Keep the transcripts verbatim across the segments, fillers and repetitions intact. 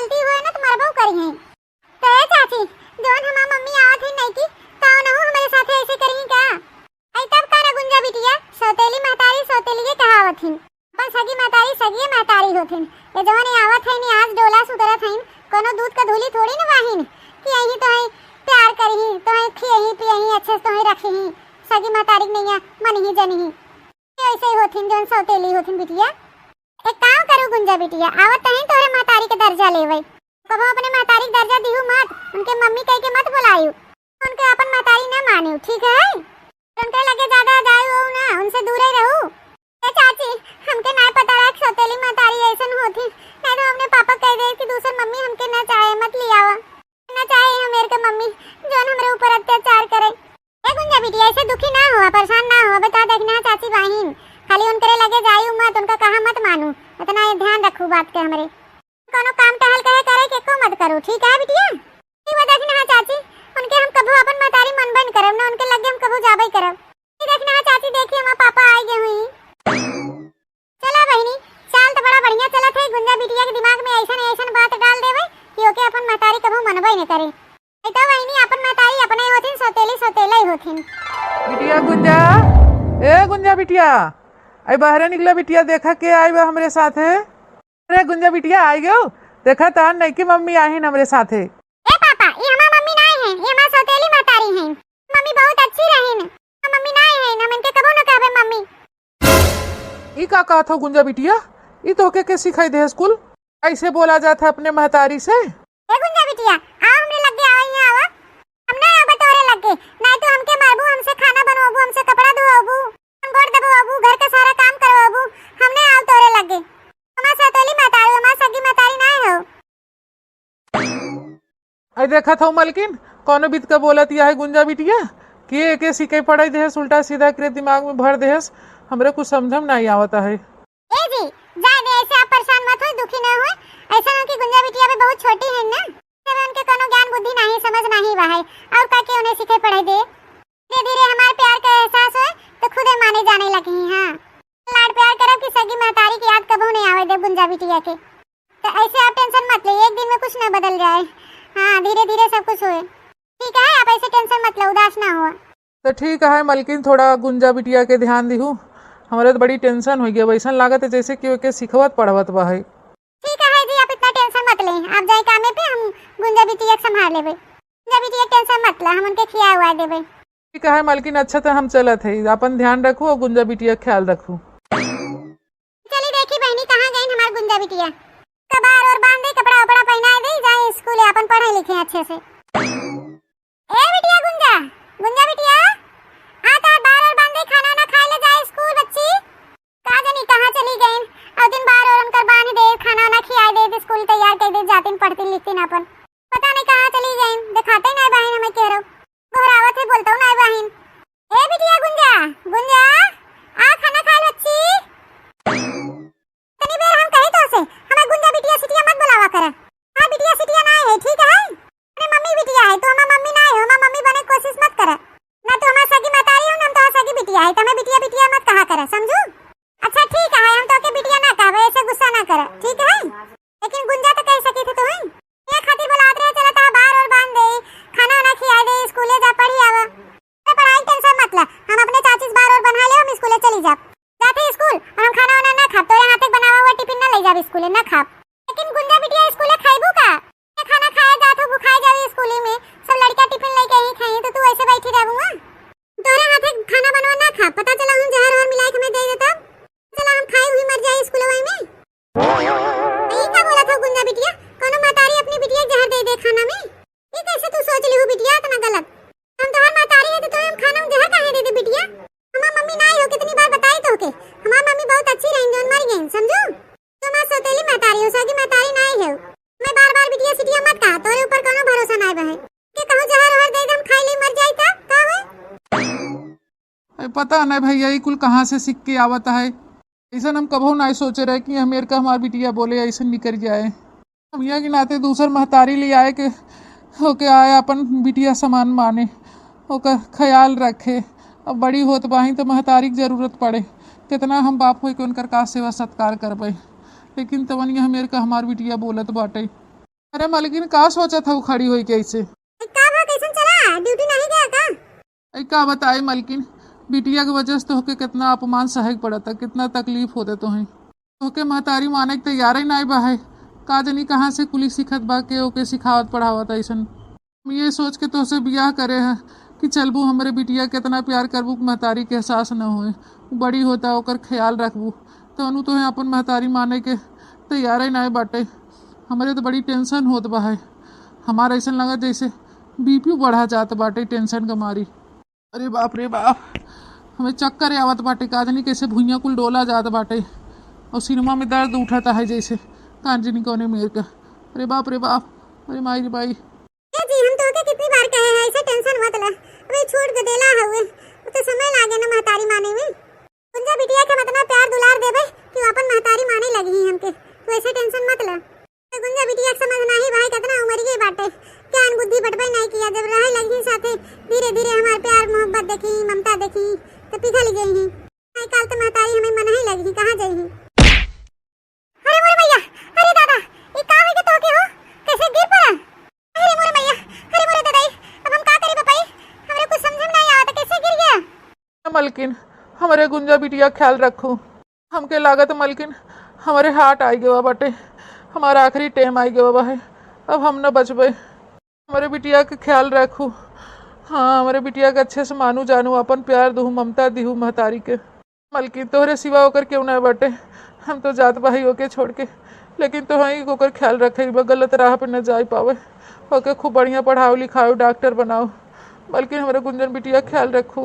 गलती होए ना तो मरबो करिहैं। तो ए चाची, जौन हमार मम्मी आवत है नइकी, तो नहु हमरे साथे ऐसे करिहैं का? आई तब का ना गुंजा बिटिया, सौतेली महतारी सौतेलिए कहावत हिन। अपन सगी महतारी सगिए महतारी होथिन। ये जवन ये आवत है नी, आज डोला सुतरत हईन, कोनो दूध का धूली थोड़ी न बाहिन कि यही तो है प्यार करिही, तो है खियही पियही, अच्छे से तो है रखिही। सगी महतारी के नैया मन ही जनिही। ये ऐसे ही होथिन जौन सौतेली होथिन बिटिया। एक काम करू गुंजा बिटिया, आवत तहीं तोहरे महतारी के दर्जा लेवे। कबो अपने महतारी के दर्जा दिहू मत, उनके मम्मी कह के मत बुलायू, उनके अपन महतारी न मानियो, ठीक है? उनके लगे ज्यादा जायू हो ना, उनसे दूर ही रहू। ए चाची, हमके ना पता रहा कि सौतेली महतारी ऐसन होती, नहीं तो अपने पापा कह दे कि दूसर मम्मी हमके ना चाहे, मत लियावा, ना चाहे हमेर के मम्मी जौन हमरे ऊपर अत्याचार करे। ए गुंजा बिटिया, ऐसे दुखी ना हुआ, परेशान ना हुआ, बता देखना चाची बाहिन, खाली उनकरे लगे जायू मत, उनका कहा मत मानू, इतना ये ध्यान रखू बात के हमरे। कोनो काम टहल कहे करे के को मत करू, ठीक है बिटिया? ठीक बा, देखना है चाची, उनके हम कभू अपन महतारी मनबे न करब, ना उनके लगे हम कभू जाबे करब। ई देखना है चाची, देखी हमार पापा आइ गए हुई। चला बहिनी, चाल तो बड़ा बढ़िया चलत है, गुंजा बिटिया के दिमाग में ऐसन ऐसन बात डाल देवे कि ओके अपन महतारी कभू मनबे न करे। ऐ तो बहिनी, अपन महतारी अपने होथिन, सौतेली सौतेला ही होथिन। बिटिया गुंजा, ए गुंजा बिटिया, आई बाहरे निकला बिटिया, देखा के आई बा हमरे साथे। अरे गुंजा बिटिया, आई गयो, देखा तार नइकी मम्मी आहिन हमरे साथे। ए पापा, ई हमार मम्मी नाई है, ई हमार सौतेली महतारी है। मम्मी बहुत अच्छी रहीन, हम मम्मी नाई है, हम इनके कबो न कहबे मम्मी। ई का कहत हो गुंजा बिटिया? ई तोहके के सिखाई दे स्कूल? ऐसे बोला जात है अपने महतारी से? ए गुंजा बिटिया, आओ हमरे लगे, आओ यहाँ आओ। हम ना आवे तोरे लगे, नहीं तो हमके मारबू, हमसे खाना बनवाबू, हमसे कपड़ा धोवाबू, हम गोड़ दबवाबू, घर का सारा काम करवाबू। हम ना आव तोरे लगे। हमार सौतेली महतारी, हमार सगी महतारी ना हो। आई देखत हो मलकिन, कौनो बीत का बोलत यह है गुंजा बिटिया, के एके सिखे पढ़ाई देहस, उल्टा सीधा एकरे दिमाग में भर देहस, हमरे कुछ समझम नाई आवत है। ए जी, जाए दे, ऐसे आप परेशान मत हो, दुखी ना हो। ऐसा हो कि गुंजा बिटिया भी बहुत छोटी है ना, तब उनके कोनो ज्ञान बुद्धि नाही, समझ नाही बा है, और का के उन्हें सिखे पढ़ाई दे। धीरे धीरे हमार प्यार का एहसास होए तो खुदे माने जाने लगी। हाँ, लाड़ प्यार करब कि सगी महतारी की याद कबो नहीं आवे दे गुंजा बिटिया के। तो ऐसे आप टेंशन मत ले, एक दिन में कुछ ना बदल जाए। हाँ, धीरे धीरे सब कुछ होए। ठीक है, आप ऐसे टेंशन मत लो, उदास ना हो। तो ठीक है मलकिन, थोड़ा गुंजा बिटिया के ध्यान दिहू, हमरे तो बड़ी टेंशन हो गया। वैसन लागत है जैसे कि ओके सिखवत पढ़वत बा है। ठीक है जी, आप इतना टेंशन मत लें, आप जाए कामे पे, हम गुंजा बिटिया के संभाल लेबे। गुंजा बिटिया के टेंशन मत ला, हम उनके खिया हुआ देबे। ठीक है मलकिन, अच्छा तो हम चलत है, अपन ध्यान रखू और गुंजा बिटिया के ख्याल रखू। चली देखी बहनी, कहाँ गई हमार गुंजा बिटिया? कबार और बांध दे, कपड़ा उपड़ा पहना दे, जाए स्कूल अपन पढ़े लिखे अच्छे से। ए बिटिया गुंजा, गुंजा बिटिया, आ तार बार और बांध दे, खाना ना खाए ले जाए स्कूल बच्ची। का जानी कहाँ चली गईन। और दिन बार और उनकर बांध दे, खाना ना खियाए दे, स्कूल तैयार कर दे, जातिन पढ़तिन लिखतिन अपन। पता नहीं कहाँ चली गईन, दिखाते नहीं बहन हमें कह रहो। गोहरावत है, बोलता नहीं बहन। ए बिटिया गुंजा, गुंजा, आ खाना खा लो बच्ची। तनी बेर हम कही तो से, हमें गुंजा बिटिया सिटिया मत बुलावा करा। हाँ बिटिया सिटिया ना है, ठीक है? अपने मम्मी बिटिया है, तू हमार मम्मी ना है, हमार मम्मी बने कोशिश मत करा। ना तू हमार सगी महतारी हो, ना हम तोहार सगी बिटिया है, तो हमें बिटिया बिटिया मत कहा करा, समझू? अच्छा ठीक है, हम तोके बिटिया ना कहबे, ऐसे गुस्सा ना करा, ठीक है? लेकिन गुंजा तो कह सकी थे तू ही। ये खातिर बुलात रहे, चला तोहार बार और बांध दे, खाना वाना खिया दे, स्कूले जा पढ़ी आवा। तो पढ़ाई टेंशन मत ला, हम अपने चाची से बार और बना ले, हम स्कूले चली जाब। जाते स्कूल और हम खाना वाना ना खाब, तोरे हाथे बनावा हुआ टिफिन ना ले जाब स्कूले, ना खाब। लेकिन गुंजा बिटिया स्कूले खाइबू का? ये खाना खाए जात हो, भुखाए जावे स्कूले में, सब लड़का टिफिन लेके ही खाई, तो तू ऐसे बैठी रहबू? हाँ? तोरे हाथे खाना बनवा ना खाब, पता चला हम जहर वहर मिलाई के हमें दे देता। चला हम खाए हुई मर जाए स्कूलवा में। ई का बोलत हो गुंजा बिटिया? कोनो महतारी अपनी बिटिया के जहर दे दे खाना में? ई कैसे तू सोच लिहू बिटिया इतना गलत? हम तोहार महतारी है तो तोहे हम खाना में जहर काहे दे दे बिटिया? हमार मम्मी ना आई हो, कितनी बार बताई तोहके। हमार मम्मी बहुत अच्छी रही, जौन मर गई, समझू? तू हमार सौतेली महतारी हो, सगी महतारी ना आई हो। मैं बार बार बिटिया सिटिया मत कहा, तोरे ऊपर कोनो भरोसा ना बहे। के कहूँ जहर वहर दे दे, हम खाई ले मर जाई त का होई? अरे पता नहीं भैया, ई कुल कहाँ से सीख के आवत है। ऐसन हम कबहू ना सोचे रहे कि हमेर का हमार बिटिया बोले ऐसन निकल जाए। हम यहाँ के नाते दूसर महतारी ले आए के होके आए अपन बिटिया समान माने, ओकर ख्याल रखे। अब बड़ी होत बाही तो महतारी के जरूरत पड़े। कितना हम बाप होई के उनकर का सेवा सत्कार करबे, लेकिन तवन ये हमेर का हमार बिटिया बोलत बाटे। अरे मलकिन, का सोचत हऊ खड़ी होई के ऐसे? ए, का भा, कैसन चला? ड्यूटी नाही गया का? ए, का बताई मलकिन, बिटिया के वजह से तोहके कितना अपमान सहे के पड़ता, कितना तकलीफ होते तोहे। तोहके महतारी माने के तैयार ही नाई बा है। का जनी कहाँ से कुली सीखत बा, के ओके सिखावत पढ़ावत ऐसन। हम ये सोच के तोहसे बियाह करे हैं कि चलबू, हमरे बिटिया के इतना प्यार करबू कि महतारी के एहसास न होए। उ बड़ी होता, ओकर ख्याल रखबू, तवनु तोहे अपन महतारी माने के तैयार ही नाई बाटे। हमरे तो बड़ी टेंशन होत बा है। हमार ऐसन लगत जैसे बीपी बढ़ा जात बाटे टेंशन के मारी। अरे बाप रे बाप, हमें चक्कर आवत बाटे, का जानी कैसे भुइयां कुल डोला जात बाटे। और सिनेमा में दर्द उठता है जैसे, का जानी कौने मेर का। अरे बाप रे बाप, अरे माई रे माई। ए जी, हम तोहके कितनी बार कहे हैं, ऐसे टेंशन मत ला। अबे छोट गदेला हउए, उ तो समय लागे ना महतारी माने में। गुंजा बिटिया के हम इतना प्यार दुलार देबे कि वो अपन महतारी माने लगी हमके। तू ऐसे टेंशन मत ला। तो गुंजा बिटिया के समझ नाही भाई, कितना उमरिये बाटे, ज्ञान बुद्धि बटबे नाही किया। जब रहे लगी साथे, धीरे धीरे हमार प्यार मोहब्बत देखी, ममता देखी, तो पिघल गई ही। आई काल तो महतारी हमें मन ही लगी, कहाँ जाई ही? अरे मोरे मैया, अरे दादा, ये का हो गया तोहके हो? कैसे गिर पड़ा? अरे मोरे मैया, अरे मोरे दादाई, अब हम का करी बपाई? हमरे कुछ समझ में नहीं आवत, कैसे गिर गया? मलकिन, हमरे गुंजा बिटिया ख्याल रखू। हमके लागत मलकिन, हमरे हार्ट आई गवा बाटे, हमारा आखिरी टाइम आई गवा बा है, अब हम न बचबे। हमरे बिटिया के ख्याल रखू। हाँ, हमरे बिटिया के अच्छे से मानू जानू, अपन प्यार दूहू, ममता दीहू महतारी के। मलकिन, तोहरे सिवा ओकर केहू ना बाटे। हम तो जात बाही ओके छोड़ के, लेकिन तोहई ओकर ख्याल रखे बा, गलत राह पे न जाए पावे। ओके खूब बढ़िया पढ़ाओ लिखाओ, डॉक्टर बनाओ। मलकिन, हमरे गुंजन बिटिया ख्याल रखू।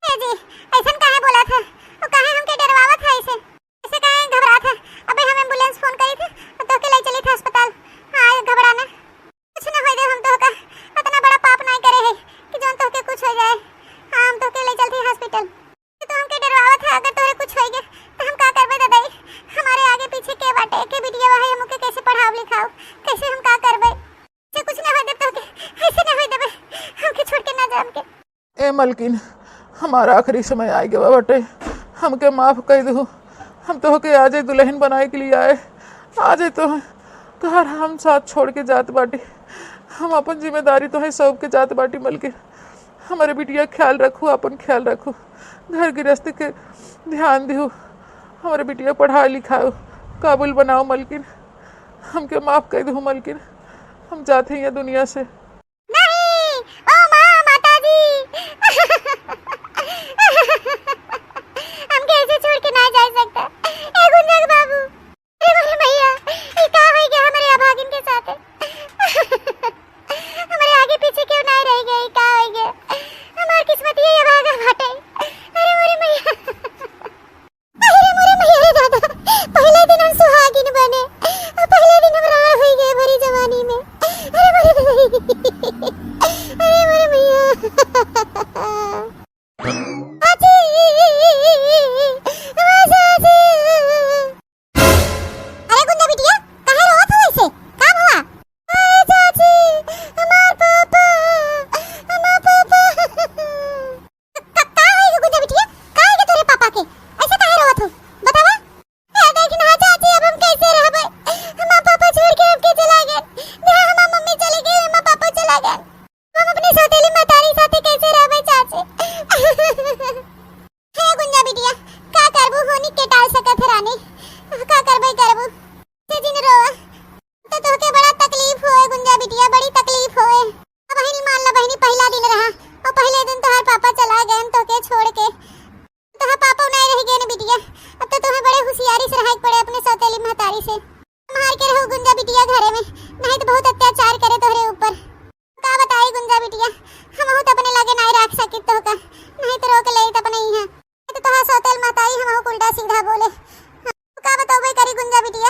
ए जी, ऐसन काहे बोलत है? वो काहे हमके डरवावत है ऐसे? ऐसे काहे घबरात है? अबे हम एम्बुलेंस फोन करी थे, तो तोहके ले चली थे अस्पताल। हाँ, घबराना। कुछ ना होई दे हम तोहका। इतना बड़ा पाप नहीं करे है कि जोन तोहके कुछ हो जाए। हाँ, हम तोहके ले चलती हॉस्पिटल। तो हमके डरवावत है, अगर तोहरे कुछ होई गए तो हम का करबे दादाई? हमारे आगे पीछे के बाटे, के बिटिया है, हम ओके कैसे पढ़ाओ लिखाओ, कैसे हम का करबे? से कुछ ना होई दे तोहके, ऐसे ना होई देबे, हमके छोड़ के ना जा हमके। ए मलकिन, हमारा आखिरी समय आए गवा बाटे, हमके माफ कर दू। हम तोहके आजे दुल्हन बनाए के लिए आए, आजे तो तोहर हम साथ छोड़ के जात बाटी। हम अपन जिम्मेदारी तोहे सौंप के जात बाटी मलकिन। हमरे बिटिया ख्याल रखू, अपन ख्याल रखू, घर गृहस्थी के ध्यान दिहू, हमरे बिटिया पढ़ाई लिखाओ, काबुल बनाओ मलकिन। हमके माफ कर दू मलकिन, हम जाते हैं दुनिया से। नहीं, ओ माँ, माता जी। हमके ऐसे छोड़ के ना जा सकता। ए गुंजा के बाबू, ए मोरे मैया, ई का होई गया हमरे अभागिन के साथे? हमरे आगे पीछे क्यों ना रह गए, ई का होई गया? हमार किस्मत ये अभागा बाटे। अरे मोरे मैया। अरे मोरे मैया रे दादा, पहले दिन हम सुहागिन बने, और पहले दिन हम राह हुई गए भरी जवानी में। अरे मोरे दादा, अरे मोरे मैया। आजी, आजी। अरे गुंजा बिटिया, काहे रोवत हो ऐसे? का भवा? अरे चाची, हमार पापा, हमार पापा। का, का होई गे गुंजा बिटिया? का होई गे तोरे पापा के? ऐसे काहे रोवत हो? बतावा। ए, देख ना चाची, अब हम कैसे रहबे? हमार पापा छोड़ के हमके चला गए। जहाँ हमार मम्मी चली गई, हमार पापा चला गए। हम अपनी सौतेली महतारी साथे कैसे रहबे चाची? हे गुंजा बिटिया, का करबू? होनी के टाल सकत है रानी, का करबे करबू? से जिन रोवा, तो तोहके बड़ा तकलीफ होए गुंजा बिटिया, बड़ी तकलीफ होए। अब बहिनी मान ला बहिनी, पहला दिन रहा और पहले दिन तोहार पापा चला गए तोहके छोड़ के। तोहार पापा नहीं रह गए न बिटिया, अब तो तोहे बड़े होशियारी से रहे के पड़े अपने सौतेली महतारी से। संभाल के रहो गुंजा बिटिया घरे में, नहीं तो बहुत अत्याचार करे तोहरे ऊपर। का बताई गुंजा बिटिया, हमहू तो अपने लगे नहीं रख सकित तोहका, नहीं तो रोक लेइत अपने यहाँ। तो तोहार सौतेल महतारी हमहू उल्टा सीधा बोले। का बतौबे करी गुंजा बिटिया,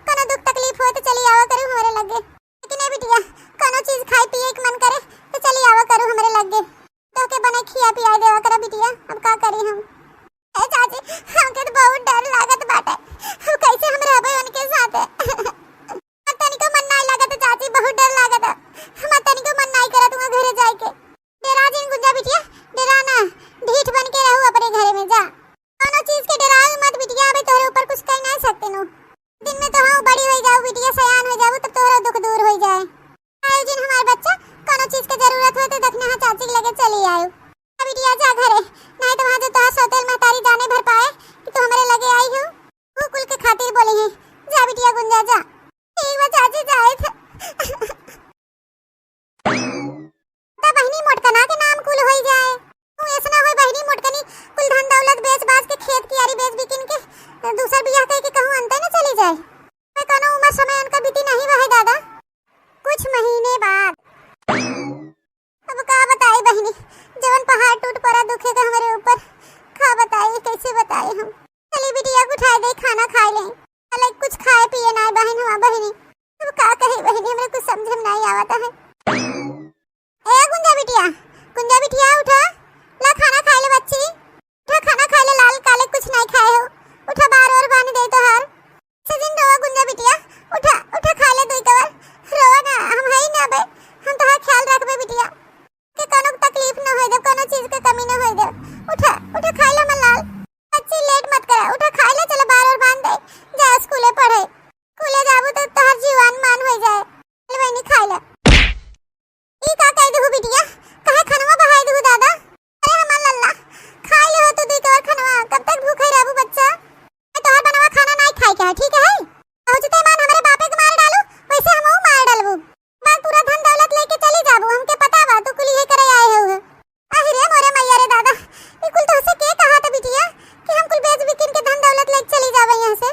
कोनो दुख तकलीफ हो तो चली आवा करू हमरे लगे। लेकिन ए बिटिया, कोनो चीज खाए पिए के मन करे तो चली आवा करू हमरे लगे। तोहके बने खिया पिया देवा करा बिटिया, अब का करी हम? ए चाची, हमके तो बहुत डर लागत बाटे, अब कैसे हम रहबे उनके साथे? हमार तनिको मन नाई लागत चाची, बहुत डर लागत। हमार तनिको मन नाई करत हुआ घरे जाए के। डेरा जिन गुंजा बिटिया, डेरा ना, ढीठ बन के रहू अपने घरे में जा। कोनो चीज के डेरावे मत बिटिया, अबे अब तब तोहरा दुख दूर होइ जाए। आयु जिन हमार बच्चा, कौनो चीज के जरूरत होए तो दखिनहा चाची के लगे चली आयु। जा बिटिया जा घरे, नहीं तो वहाँ जो तोहार सौतेल महतारी जाने भर पाए कि तू हमरे लगे आई हो, वो कुल के खातिर बोली है। जा बिटिया गुंजा जा। ठीक बा चाची, जाए थे। तो बहिनी मोटकना के नाम कुल होई जाए। तू ऐसा ना होई बहिनी मोटकनी कुल धन दौलत बेच बाच के खेत कियारी बेच बिकिन के दूसर बियाह कह के कहूँ अंते न चली जाए। मैं कौनो उम्र समय उनका बीती नहीं बा है दादा। कुछ महीने बाद। अब का बताई बहिनी, जवन पहाड़ टूट पड़ा दुखे का हमरे ऊपर, का बताई, कैसे बताई हम। चली बिटिया के उठाए दे, खाना खाए ले। अलग कुछ खाए पिए ना बहिन, हुआ बहिनी। अब का कही बहिनी, हमरे कुछ समझ में नहीं आवता है। ए गुंजा बिटिया, गुंजा बिटिया उठा, ला खाना खाए ले बच्ची। उठा खाना खाए ले लाल, काले कुछ नहीं खाए हो। उठा बार और बांध दे तोहार। सजिन रोवा गुंजा बिटिया, उठा, उठा खाए ले दुई कवर। रोवा ना, हम हई ना बे, हम तोहार ख्याल रखबे बिटिया। के कौनो तकलीफ न होए देब, कौनो चीज के कमी न होए देब। उठा, उठा खाए ले हमर लाल। बच्ची लेट मत करा, उठा खाए ले, चला बार और बांध दे। जा स्कूले पढ़े। स्कूले जाबू तो तोहार जीवन मान होई जाए। ले बहिनी खाए ले। ई का कह देहु बिटिया? काहे खनवा बहाई देहु दादा? अरे हमार लल्ला, खाए ले हो तू दुई कवर खनवा, कब तक भूखे रहबू बच्चा? ए, तोहार बनवा खाना नाई खाए के है, ठीक है? पहुँचते मान हमरे बापे के मार डालू, वैसे हमहू मार डालबू। बाद पूरा धन दौलत लेके चली जाबू, हमके पता बा तू कुल इहे करे आए हो। अहि रे मोरे मैया रे दादा, ई कुल तोहसे के कहा था बिटिया कि हम कुल बेच बिकिन के धन दौलत लेके चली जाबे यहाँ से?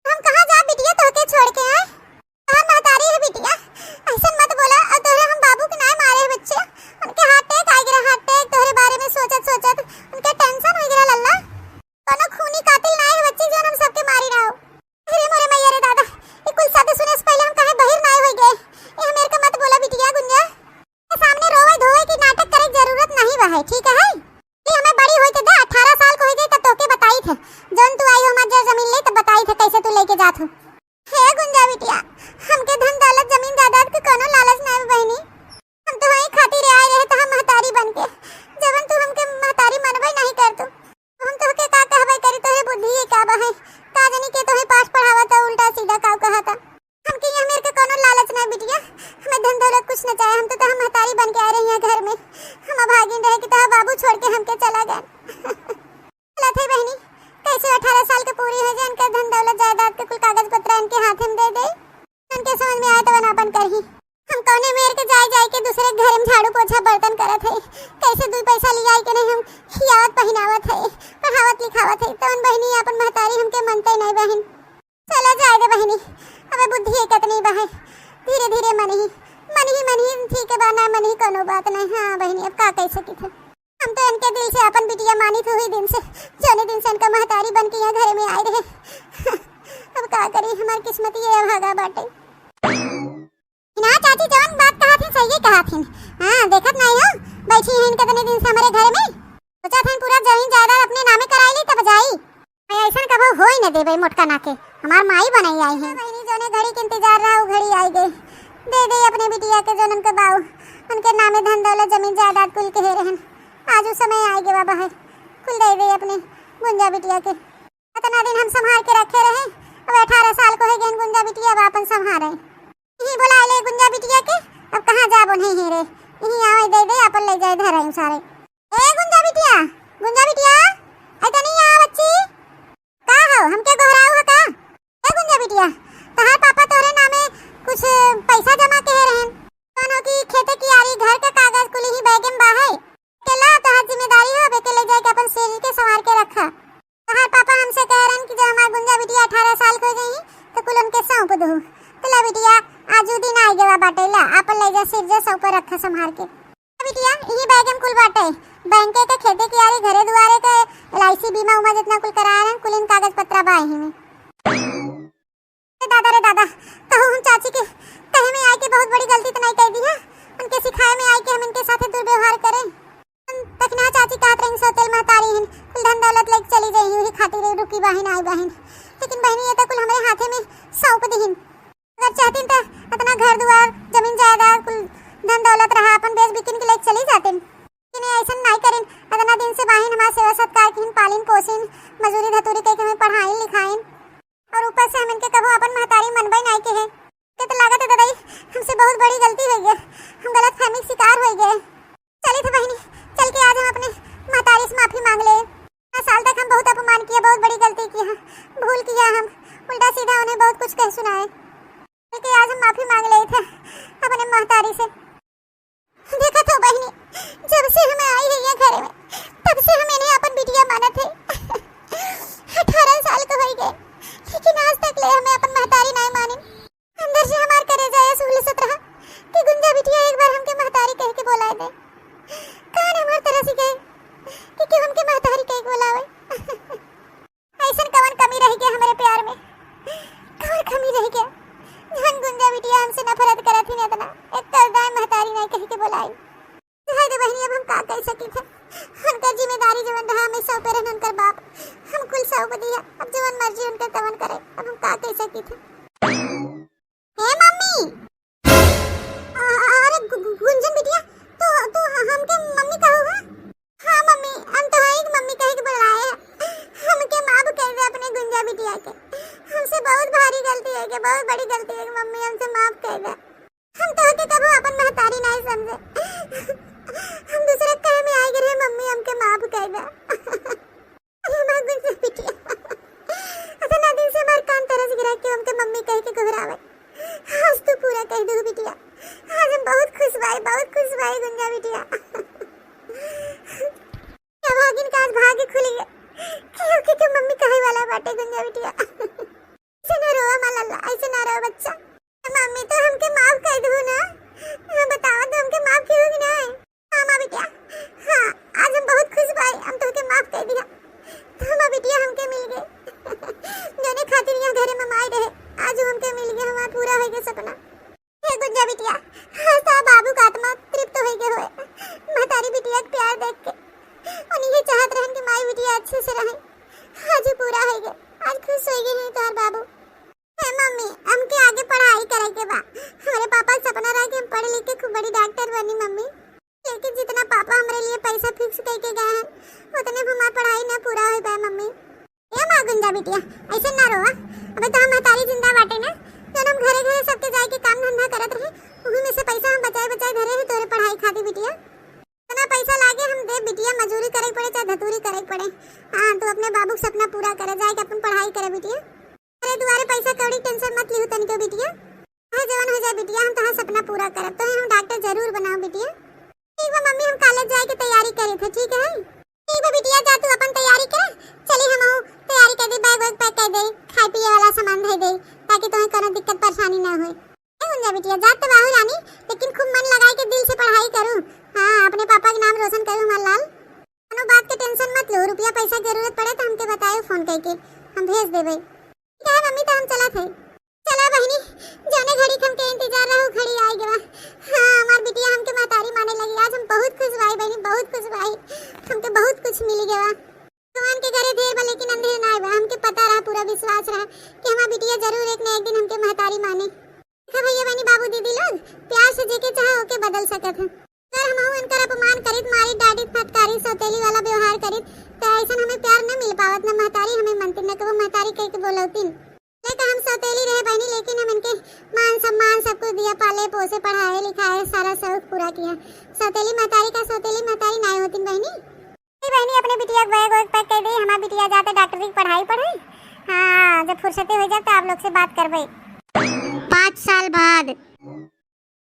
हम कहाँ जा बिटिया तोहके छोड़ के आए? तोहर महतारी है बिटिया, ऐसन मत बोला। और तोहरे हम बाबू के नाय मारे है बच्चे, उनके हार्ट अटैक आ गया, हार्ट अटैक। तोहरे बारे में सोचत सोचत उनके टेंशन हो गया लल्ला। कोनो खूनी कातिल नाय है बच्चे जो हम सबके मारी रहो। अरे मोरे मैया रे दादा, ये कुल शब्द सुने से पहले हम काहे बहिर नाय हो गए। ये मेरे का मत बोला बिटिया गुंजा। के सामने रोवे धोवे की नाटक करे के जरूरत नहीं बा है, ठीक है? ये हमें बड़ी होई के दे, अठारह साल को हो जाए तब तोके बताई थे, जौन तू आई हो हमार जर जमीन ले तब बताई थे कैसे तू लेके जात हो। हे गुंजा बिटिया, हमके धन दौलत जमीन जायदाद के कोनो लालच नहीं बा बहिनी। हम तो वही खातिर आए रहे तो हम महतारी बन के, जवन तू हमके महतारी मनबे नहीं कर तू। हम तोहके का कहबे करी, तोहे बुद्धि ये का बा है? का जानी के तोहे पाठ पढ़ावा था, उल्टा सीधा का कहा था। हमके यहाँ मेर के कोनो लालच ना बिटिया, हमें धन दौलत कुछ न चाहे। हम तो तोहर महतारी बन के आए रही हैं घर में। हम अभागिन रहे कि तोहर बाबू छोड़ के हमके चला गए। चला थे बहिनी, कैसे अठारह साल के पूरी हो जाए, इनका धन दौलत जायदाद के कुल कागज पत्र इनके हाथ में दे दे। इनके समझ में आए तो अपन करही। हम कौने मेर के जाए जाए के दूसरे घर में झाड़ू पोछा बर्तन करत है, कैसे दुई पैसा लियाई के नहीं हम खियावत पहिनावत है, पढ़ावत लिखावत है, तवन बहिनी अपन महतारी हमके मनते नहीं बहिन। चला जाए दे बहिनी, अबे बुद्धि एक इतनी बा है, धीरे धीरे मनही, मनही मनही ठीक है बा, ना मनही कोनो बात नहीं। हाँ बहिनी, अब का कह सकी थे, हम तो इनके दिल से अपन बिटिया मानी थी हुई दिन से, जोने दिन से इनका महतारी बन के यहाँ घरे में आए रहे। अब का करी, हमार किस्मत ये अभागा बाटे। ना चाची, जवन बात कहा थी सही कहा थी। हाँ, देखत नहीं हो, बैठी हैं कितने दिन से हमारे घर में। सोचा था पूरा जमीन जायदाद अपने नामे कराई ली तब जाई। मैं ऐसन कबो होई न देबे मोटका ना के, हमार माई बनाई आई है। बहिनी जोने घड़ी के इंतजार रहा वो घड़ी आई गई। दे दे अपने बिटिया के जोन उनके बाऊ, उनके नामे धन दौलत जमीन जायदाद कुल के रहन। आज वो समय आई गवा बा है, कुल दे दे अपने गुंजा बिटिया के। इतना दिन हम संभाल के रखे रहे, अब अठारह साल को है गहन गुंजा बिटिया अब आपन संभाले। यही बोला ले गुंजा बिटिया के, अब कहाँ जाबो नहीं है रे, यही आवे दे दे आपन ले जाए धराई सारे। ए गुंजा बिटिया, गुंजा बिटिया, ऐ तनी आ बच्ची, का हो हमके गोहराऊ हो का? ए गुंजा बिटिया, तहार पापा तोहरे नामे कुछ पैसा जमा के रहन, कौनो की खेते कियारी घर के कागज कुल ही बैगे में बा है। के ला, तोहार जिम्मेदारी हो, बेके ले जाके अपन शरीर के संवार के रखा। तोहार पापा हमसे कह रहन कि जब हमार गुंजा बिटिया अठारह साल के हो गई, तो कुल उनके सौंप दू। तो ला बिटिया, आज उ दिन आ गवा बाटे, ला, आपन ले जा, सिर जा, सौंप रखा संभाल के। ला बिटिया, यही बैग में कुल बाटे, बैंक के, खेते कियारी, घरे दुआरे के, एल आई सी बीमा उमा जितना कुल कराए रहन, कुल इन कागज पत्रा बा यही में। ए दादा रे दादा, कहूँ हम चाची के कहे में आए के बहुत बड़ी गलती तो नहीं कर दी है। उनके सिखाए में आए के हम इनके साथे दुर्व्यवहार करें। हम तखना चाची कहत रही सौतेल महतारी हिन, कुल धन दौलत लेके चली जाई, वही खातिर रुकी बहिन, आई बहिन। लेकिन बहिनी ये तो कुल हमारे हाथे में सौंप दिहिन। अगर चाहतीन तो इतना घर दुआर, जमीन जायदाद, कुल धन दौलत रहा, अपन बेच बिकिन के लेके चली जातीन। लेकिन ये ऐसन नहीं करिन। इतना दिन से बहिन हमार सेवा सत्कार किन, पालिन पोसिन, मजूरी धतूरी करके हमें पढ़ाइन लिखाइन। और ऊपर से हम इनके कबो अपन महतारी मनबे नाई के है। के तो लागत है बहुत बड़ी गलती होइ गए, हम गलतफहमी के शिकार होइ गए। चलित है बहिनी, चल के आज हम अपने महतारी से माफी मांग ले। इतना साल तक हम बहुत अपमान किया, बहुत बड़ी गलती किया, भूल किया हम, उल्टा सीधा उन्हें बहुत कुछ कह सुनाए। चल के आज हम माफी मांग ले थे अपने महतारी से। देखा तो बहिनी, जब से हम आई है यहाँ घरे में, तब से हम इन्हें अपन बिटिया मानत है। अठारह साल के होइ गए, लेकिन आज तक ले हमें अपन महतारी नाहीं मानिन। अंदर से हमार करेजा ऐसे हुलसत रहा कि गुंजा बिटिया एक बार हमके महतारी कह के बोलाए दे। कान हमार तरस गए कि क्यों हमके महतारी कह के बोलावे। ऐसन कवन कमी रह गया हमरे प्यार में, कवन कमी रह गया? जहन गुंजा बिटिया हमसे नफरत करत ही इतना, एक तो दाई महतारी नाहीं कह के बोलाई। हाय रे बहिनी, अब हम का कह सकित है? उनकर जिम्मेदारी जवन रहा, हमें सौंपे रहन उनकर बाप, हम कुल सौंप दिया। अब जवन मर्जी उनकर तवन करे, अब हम का कह सकित है? ए मम्मी, अ-, अरे गु-, गु-, गुंजन बिटिया, तू, तू हमके मम्मी कहो है? हाँ मम्मी, हम तोहरी के मम्मी कह के बुलाए हैं। हमके माफ कर दे अपने गुंजा बिटिया के। हमसे बहुत भारी गलती है के, बहुत बड़ी गलती है के मम्मी, हमसे माफ कर दे। हम तोहके कबो अपन महतारी नाहीं समझे। हम दूसरे कहे में आए गिरे, मम्मी हमके माफ कर दे। अरे हमार गुंजा बिटिया, इतना दिन से हमार कान तरस गिरा कि हमके मम्मी कह के गोहरावे। आज तू पूरा कह दू बिटिया। आज हम बहुत खुश बाई, बहुत खुश बाई गुंजा बिटिया। अभागिन का आज भाग्य खुल गया। क्योंकि तू मम्मी कहे वाला बाटे गुंजा बिटिया। ऐसे ना रोवा माँ लल्ला, ऐसे ना रोवा बच्चा। मम्मी तो हमके माफ कर दू ना। हाँ, बतावा तो हमके माफ कियो कि नाहीं? हाँ माँ बिटिया, हाँ, आज हम बहुत खुश बाई, हम तोहके माफ कर दिया। तो माँ बिटिया हमके मिल गए। जौने खातिर यहाँ घरे में माई रहे, आज वो हमके मिल गए, हमार पूरा होइ गए सपना। हे गुंजा बिटिया, आज तो बाबू का आत्मा तृप्त होइ गए होए। महतारी बिटिया के प्यार देख के उन्हीं ये चाहत रहन कि माई बिटिया अच्छे से रहे। आज ही पूरा होइ गए, आज खुश होइ गए हैं तोहर बाबू। हे मम्मी, हमके आगे पढ़ाई करे के बा। हमरे पापा के सपना रहा कि हम पढ़ लिख के खूब बड़ी डॉक्टर बनी मम्मी। लेकिन जितना पापा हमरे लिए पैसा फिक्स करके गए हैं, उतने में हमार पढ़ाई ना पूरा होइ पाए मम्मी। ए माँ गुंजा बिटिया, ऐसे ना रोवा। अबे तो हम महतारी जिंदा बाटे ना, जौन हम घरे घरे सबके जाए के काम धंधा करत रहे, उही में से पैसा हम बचाए बचाए धरे हैं तोरे पढ़ाई खातिर बिटिया। इतना पैसा लागे हम दे बिटिया, मजूरी करे के पड़े चाहे धतूरी करे के पड़े। हाँ, तू अपने बाबू के सपना पूरा करे, जाए के अपन पढ़ाई करे बिटिया। अरे दुआरे पैसा कौड़ी टेंशन मत लिहू तनिको बिटिया। चाहे जवन हो जाए बिटिया, हम तोहार सपना पूरा करब। तोहे हम डॉक्टर जरूर बनाओ बिटिया। ठीक बा मम्मी, हम कॉलेज जाए के तैयारी करे थे, ठीक है? ठीक बा बिटिया, जा तू अपन तैयारी कर। चली हम तैयारी कर दे, बैग वैग पैक कर दे, खाए पिए वाला सामान धर दे, ताकि तोहे कोनो दिक्कत परेशानी ना होए। ए गुंजा बिटिया, जात तो बाहू रानी, लेकिन खूब मन लगाए के दिल से पढ़ाई करू। हाँ, अपने पापा के नाम रोशन करू हमार लाल। कोनो बात के टेंशन मत लो, रुपया पैसा के जरूरत पड़े तो हमके बतायो फोन करके, हम भेज देबे। ठीक है मम्मी, तो हम चलत है। चला बहिनी, जौने घड़ी के हमके इंतजार रहा, उ घड़ी आइ गवा। हाँ, हमार बिटिया हमके महतारी माने लगी। आज हम बहुत खुश बाई बहिनी, बहुत खुश बाई। हमके बहुत कुछ मिल गवा। भगवान के घरे देर बा लेकिन अंधेर ना बा। हमके पता रहा, पूरा विश्वास रहा कि हमार बिटिया जरूर एक न एक दिन हमके महतारी माने। देखा भैया बहिनी, बाबू दीदी लोग, प्यार से जेके चाहे ओके बदल सकत है। अगर हमहू इनकर अपमान करित, मारित, डांटित, फटकारित, सौतेली वाला व्यवहार करित, त ऐसन हमें प्यार न मिल पावत, न महतारी हमें मनती, न कबो महतारी कह के बोलौतिन। ले त हम सौतेली रहे बहिनी, लेकिन हम इनके मान सम्मान सब कुछ दिया, पाले पोसे, पढ़ाए लिखाए, सारा शौक पूरा किया। सौतेली महतारी का सौतेली महतारी नाय होतिन बहिनी। ए बहिनी, अपने बिटिया के बैग वैग पैक कर दे, हमार बिटिया जाते डॉक्टरी की पढ़ाई पढ़े। हाँ, जब फुर्सती हो जाए तो आप लोग से बात करबे। पाँच साल बाद।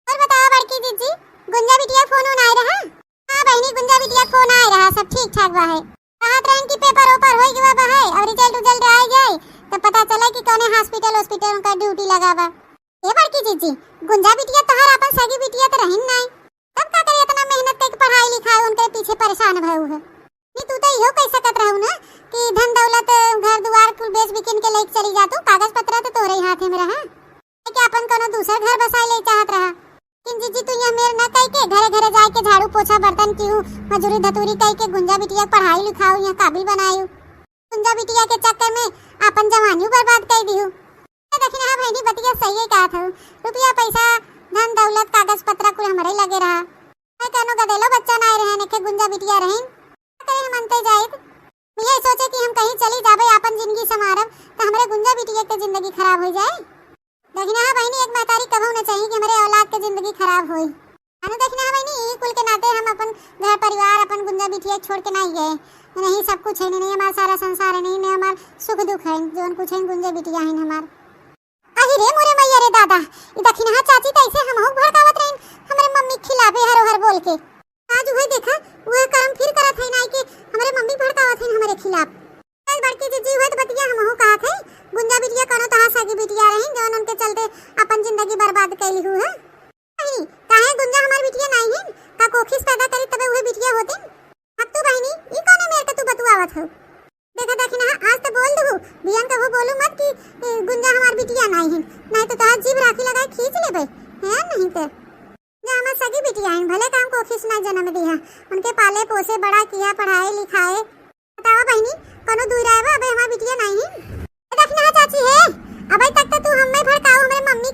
और बताओ बड़की जीजी, गुंजा बिटिया फोन उन आए रहा? हाँ बहिनी, गुंजा बिटिया फोन आए रहा, सब ठीक ठाक बा है। कहत रहन कि पेपर ओपर होई गवा बा है और रिजल्ट उजल्ट आए जाए तो पता चले कि कौने हॉस्पिटल हॉस्पिटल उनका ड्यूटी लगा बा। ए बड़की जीजी, गुंजा बिटिया तोहार आपन सगी बिटिया तो रहिन नाई, तब का करे इतना मेहनत करके पढ़ाई लिखाई उनके पीछे परेशान भयू है? नहीं, तू तो इहो कह सकत रहू ना कि धन दौलत, घर दुआर कुल बेच बिकिन के लेके चली जा तू, कागज पत्र तो तोरे ही हाथे में रहा। कि अपन कोनो दूसर घर बसाए ले चाहत रहा। लेकिन जीजी, तू यहाँ मेर न कई के घरे घरे जाए के झाड़ू पोछा बर्तन किहू, मजूरी धतूरी कई के गुंजा बिटिया के पढ़ाई लिखाऊ, यहाँ काबिल बनायू। गुंजा बिटिया के चक्कर में अपन जवानियों बर्बाद कर दिहू। तो देखी ना बहनी, बतिया सही है कहत हूँ। रुपया पैसा, धन दौलत, कागज पत्र कुल हमरे लगे रहा। मैं कनो गदेलो बच्चा ना रहे, नेखे गुंजा बिटिया रहीन। का करे हम अंते जाइत? भैया सोचे कि हम कहीं चली जाबे, आपन जिंदगी संवारब, त हमरे गुंजा बिटिया के जिंदगी खराब हो जाए। देखी ना बहनी, एक महतारी कबहू न चाहिए कि हमरे औलाद के जिंदगी खराब होई। अनु देखना है बहिनी, ई कुल के नाते हम अपन घर परिवार, अपन गुंजा बिटिया छोड़ के नहीं गए। नहीं सब कुछ है, नहीं हमारा सारा संसार है, नहीं हमार सुख दुख है, जौन कुछ है गुंजा बिटिया है हमार। अहि रे मोरे मैया रे दादा, ई दखिनहा चाची त ऐसे हमहू भड़कावत रहिन हमरे मम्मी के खिलाफ हर हर बोल के। आज उहे देखा, उहे करम फिर करत है ना कि हमरे मम्मी भड़कावत है हमरे खिलाफ। आज बड़की जिज्जी हुए त बतिया हमहू कहत है, गुंजा बिटिया कौनो तहा सगी बिटिया रही जौन उनके चलते अपन जिंदगी बर्बाद कैली हुए है। बहिनी, काहे गुंजा हमार बिटिया नाई हिन? का कोखिस पैदा करी तबे उहे बिटिया होतिन? अब तू बहिनी, ई कौने मेर के तू बतुआवत हो? देखा देखी ना, आज तो बोल दू, बियान कबो बोलू मत कि ए, गुंजा हमार बिटिया नाई हिन, नहीं तो तोहार जीभ राखी लगाए खींच लेबे, है नहीं ते। गुंजा हमार सगी बिटिया हिन, भले काम कोखिस ना जन्म दिया, उनके पाले पोसे बड़ा किया, पढ़ाए लिखाए। बतावा बहिनी, कोनो दूर आए बा, अबे हमार बिटिया नाई हिन। ए देखी ना चाची है, अबे तक तो तू हमें भड़काओ, हमरे मम्मी